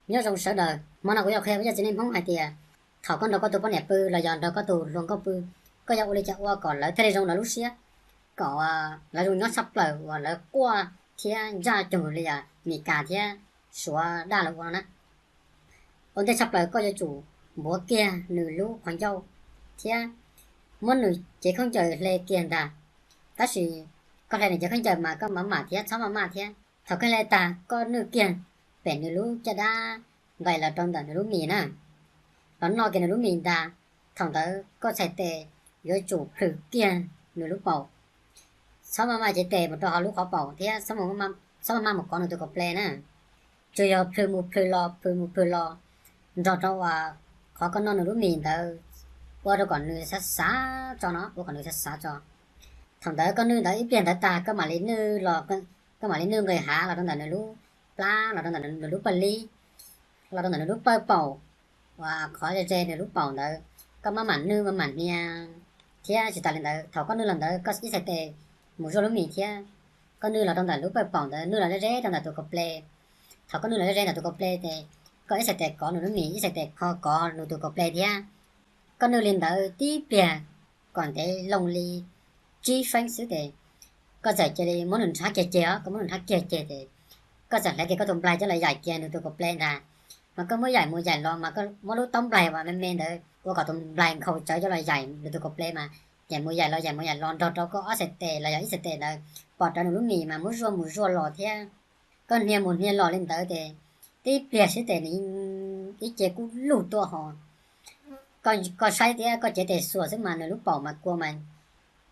Nyob zoo sawv daws, hmo no kuv yuav qhia peb cov txiv neej Hmoob hais tias thaum koj nrog koj tus poj niam pw los yog nrog koj tus hluas nkauj pw, koj yuav ua li cas ua kom lawv thiaj li zoo lawv lub siab, kom lawv zoo nyob tshaj plaws uas lawv quaj thiab ntsaj cuag li Meskas thiab Suav dab laug ua no na. Ua ntej tshaj plaws koj yuav tsum npuav kiag nws lub qhov ncauj thiab muab nws cev khaub ncaws hle kiag ntag. Tab sis koj hle nws cev khaub ncaws mas koj maj mam thiab txhob maj maj thiab. Thaum koj hle tag koj nwj kiag pem nws lub caj dab nqes los rau ntawm nws lub mis na, los noj kiag nws lub mis ntag. Thaum ntawd koj txhais tes yuav tsum plhws kiag nws lub paum. Txhob maj maj cev tes mus rau hauv lub qhov paum thiab txhob maj maj mus kov nws tus kaus ples na. Tsuas yog plhws mus plhws los plhws mus plhws los nrog rau uas qhov koj noj nws lub mis ntawd, ua rau kom nws xav xav tso no, ua kom nws xav xav tso. Thaum ntawd koj nwj ntawd ib pliag ntawd tag koj mam li nwj los, koj mam li nwj nqis hav los rau ntawm nws lub plab, los rau ntawm nws lub paj lib, los rau ntawm nws lub pawj paum, uas qhov ze ze nws lub paum ntawd. Koj maj mam nwj maj mam hnia. Thiab tsis tas li ntawd, thaum koj nwj los ntawd koj ib txhais tes mus zuaj lub mis thiab. Koj nwj los rau ntawm lub pawj paum ntawd, nwj los ze ze rau ntawm tus kaus ples. Thaum koj nwj los ze ze ntawm tus kaus ples ces koj ib txhais tes kov nws lub mis, ib txhais tes kho kov nws tus kaus ples thiab. Koj nwj li ntawd tib pliag kom ntev loo li tsib feeb xwb ces koj txawm cia li muab nws nrhab kiag ceg os, koj muab nws nrhab kiag ceg ces koj txawm hlawv kiag koj tus nplaig coj los yaim kiag nws tus kaus ples ntag. Mas koj muab yaim mus yaim los mas koj muab lub taub nplaig uas me me ntawd ua kom tus nplaig nkhaus tsawv coj los yaim nws tus kaus ples mas yaim mus yaim los yaim mus yaim los nrog rau koj ob txhais tes los yog ib txhais tes ntawd pom rawv nws lub mis mas muab zuaj mus zuaj los thiab. Koj hnia mus hnia los li ntawd ces tib pliag xwb ces nws ib ce kub lug tuaj ho. Koj saib thiab koj cev tes xuas xwb mas nws lub paum mas kua mas,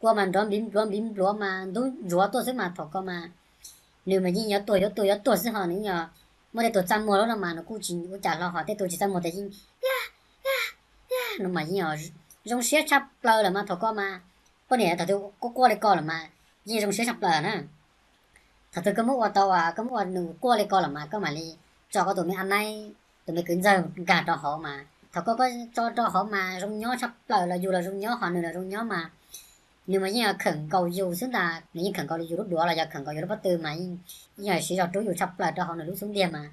kua mas nrov npiv npluav npiv npluav mas ntub ntsuav tuaj xwb mas thaum ko mas nws mas yeej yuav tuag yuav tuag yuav tuag xwb ho nws yeej yog muaj tej tus txaj muag lub no mas nws kuj tsis ua cas hlo ho tej tus tsis txaj muag tes yeej no mas yeej zoo siab tshaj plaws lawm mas thaum ko mas poj niam thaum twg quaj quaj li ko lawm mas yeej zoo siab tshaj plaws na. Thaum twg koj muab ua tau, koj muab ua nws quaj li ko lawm mas koj mam li tso koj tus me a naib, tus me kwv ntxawg nkag rau hauv mas thaum ko koj tso rau hauv mas zoo nyob tshaj plaws los yus los zoo nyob ho nws los zoo nyob mas nws mas yeej khawm nkaus yus xwb ntag, nws yeej khawm nkaus yus lub duav los yog khawm nkaus yus lub pob tw mas yeej yog siv zog rub yus tshaj plaws rau hauv nws lub xub ntiag mas.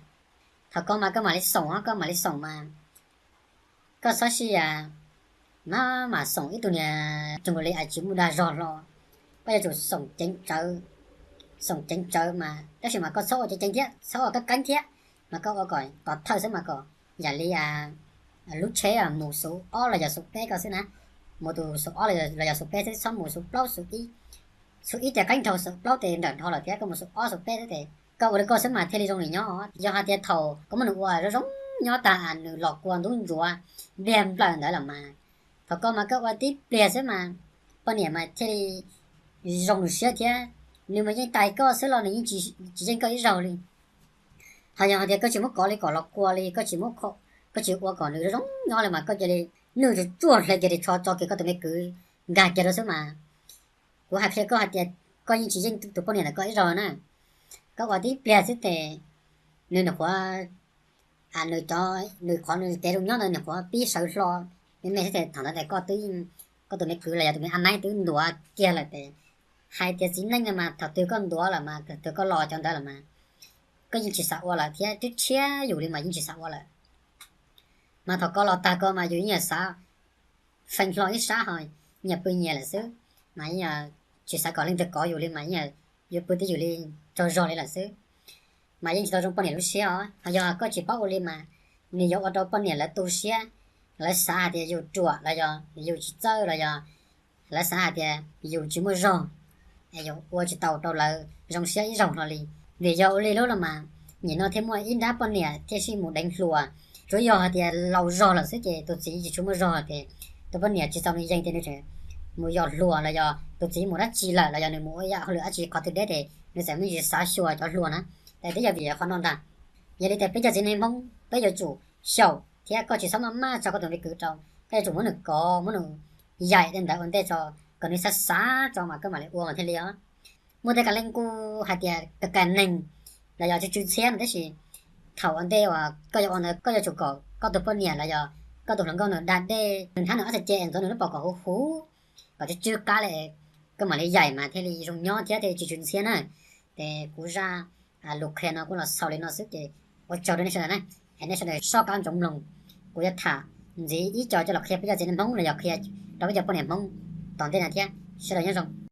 Thaum ko mas koj mam li xoom, koj mam li xoom mas koj txhob sib, maj mam xoom ib tug niag tsoos li a tsis muaj dag zog hlo. Koj yuav tsum xoom ceev tsawv, xoom ceev tsawv mas tab sis mas koj txhob ua ceev ceev thiab txhob ua qeeb qeeb thiab, mas koj ua kom tov thawj xwb mas kom yam li lub tsheb mus xuv ob los yog xuv peb ko xwb na, mus tus xuv ob los yog xuv peb xwb, txhob mus xuv plaub xuv ib, xuv ib ces qeeb dhau, xuv plaub ces nrawm dhau lawm thiab, koj mus xuv ob xuv peb xwb ces koj ua li koj xwb mas thiaj li zoo li nyob. Yog hais tias thaum koj muab nws ua zoo zoo nyob tag nws los kua ntub ntsuav npliag nplawm ntawd lawm mas thaum ko mas koj ua tib pliag xwb mas poj niam mas thiaj li zoo nws siab thiab. Nws mas yeej tais koj xwb los nws yeej tsis yeej koj ib zaug li. Ho yog hais tias koj tsis muab kov li kom los kua li, koj tsis muab, koj tsis ua kom nws zoo zoo nyob li mas koj cia li nwj tsuag tsuag hle kiag ris tsho tso kiag koj tus me kwv nkag kiag rau xwb mas kuv hais qhia koj hais tias koj yeej tsis yeej tus poj niam ntawm koj ib zaug na. Koj ua tib pliag xwb ces nws nyuam qhuav, nws cov, nws qhov nws kev zoo nyob ntawd nyuam qhuav pib sawv hlo me me xwb ces thaum ntawd ces koj twb, koj tus me kwv los yog tus me a naib twb ntuav kiag lawm ces hais tias txiv neej no mas thaum twg koj ntuav lawm mas thaum twg koj los cov ntawd lawm mas koj yeej tsis xav ua lawm thiab, twb tshiab yus li mas yeej tsis xav ua lawm. Mas thaum koj los tag ko mas yus yeej xav feej hlo ib sab ho nyias pw nyias lawm xwb, mas yeej tsis xav kom leej twg kov yus li mas yeej yuav pw twj ywm li tsaug zog li lawm xwb. Mas yeej tsis tau zoo poj niam lub siab os. Ho yog koj tsis paub ua li mas nws yuav ua rau poj niam lawv tu siab, lawv xav hais tias yus ruam los yog yus tsis txawj los yog lawv xav hais tias yus tsis muaj zog, es yus ua tsis tau rau lawv zoo siab ib zaug hlo li. Vim yog ua li lub los mas nim no thiaj muaj ib nrab poj niam thiaj sij mus deev hluas. Tsuav yog hais tias laus zog lawm xwb ces tus txiv tsis tshua muaj zog ces tus poj niam tsis txaus nws yees ces nws tseem mus yos hluas los yog tus txiv mus dab tsi lawm los yog nws mus ua ib yam hauj lwm dab tsi qhov twg deb ces nws txawm me ntsis xav xyuas cov hluas na. Ces twb yog vim qhov no ntag. Yog li tias peb cov txiv neej Hmoob peb yuav tsum xyaum thiab koj tsis txhob maj maj tso koj tus me kwv rau, koj yuav tsum muab nws kov muab nws yaim li ntawd ua ntej tso, kom nws xav xav tso mas koj mam li ua mas thiaj li os. Muaj tej kas leej kuj hais tias kas kas neeg los yog tsw tsw ntxhiab no tab sis thaum ua ntej uas koj yuav ua ntawd koj yuav tsum kom koj tus poj niam los yog koj tus hluas nkauj nws da dej, nws hnab nws ob txhais ceg ntxuav nws lub paum kom huv huv, kom tsw tsw qab li, koj mam li yaim mas thiaj li zoo nyob thiab thiaj li tsis tsw ntxhiab na. Ces kuv zaj lus qhia no kuj los xaus li no xwb ces ua tsaug rau nej sawv daws na. Nej sawv daws soj qab ntsoov mloog, kuv yuav tham ntxiv ib co coj los qhia peb cov txiv neej Hmoob los yog qhia rau peb cov poj niam Hmoob tom ntej no thiab. Sawv daws nyob zoo.